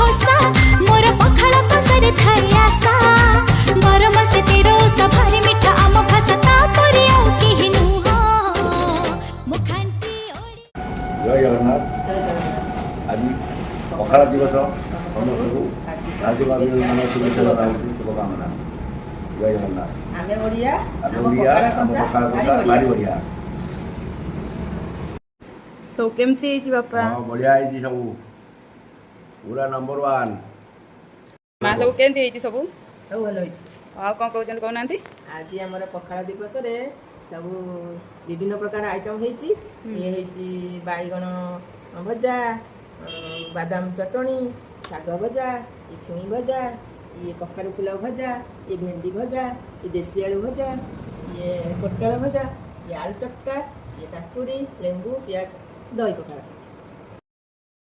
ଓଷା, ମୋର ପଖାଳ କଂସାରେ ଥାଏ ଆଶା। 12 ମାସେ 13 ଓଷା, ଭାରି ମିଠା ଆମ ଭାଷା, ତାପରେ ଆଉ କେହି ନୁହଁ ମୋ ଖାଣ୍ଟି ଓଡ଼ିଆ। ଜୟ ଜଗନ୍ନାଥ। ଜୟ ଜଗନ୍ନାଥ। ଆଜି ପଖାଳ ଦିବସ। ସମସ୍ତଙ୍କୁ ହାର୍ଦ୍ଦିକ ଅଭିନନ୍ଦନ, ଶୁଭେଚ୍ଛା ଜଣାଉଛି, ଶୁଭକାମନା। ଜୟ ଜଗନ୍ନାଥ। ଆମେ ଓଡ଼ିଆ। ଆମେ ଆମ ଓଡ଼ିଆ। ପଖାଳ ଆମ କଂସା ପଖାଳ ଭାରି କଂସା ଭାରି ବଢ଼ିଆ। ବଢ଼ିଆ। ସବୁ କେମିତି ହେଇଛି ବାପା? ହଁ, ବଢ଼ିଆ ହେଇଛି ସବୁ, ପୁରା ନମ୍ବର ୱାନ୍। ମା, ସବୁ କେମିତି ହେଇଛି ସବୁ? ସବୁ ଭଲ ହେଇଛି। ଆଉ କ'ଣ କହୁଛନ୍ତି, କହୁନାହାନ୍ତି? ଆଜି ଆମର ପଖାଳ ଦିବସରେ ସବୁ ବିଭିନ୍ନ ପ୍ରକାର ଆଇଟମ୍ ହେଇଛି। ଇଏ ହେଇଛି ବାଇଗଣ ଭଜା, ବାଦାମ ଚଟଣି, ଶାଗ ଭଜା, ଇଏ ଛୁଇଁ ଭଜା, ଇଏ କଖାରୁ ଫୁଲ ଭଜା, ଇଏ ଭେଣ୍ଡି ଭଜା, ଇଏ ଦେଶୀ ଆଳୁ ଭଜା, ଇଏ ପୋଟଳ ଭଜା, ଇଏ ଆଳୁ ଚକଟା, ଇଏ କାକୁଡ଼ି, ଲେମ୍ବୁ, ପିଆଜ, ଦହି ପଖାଳ।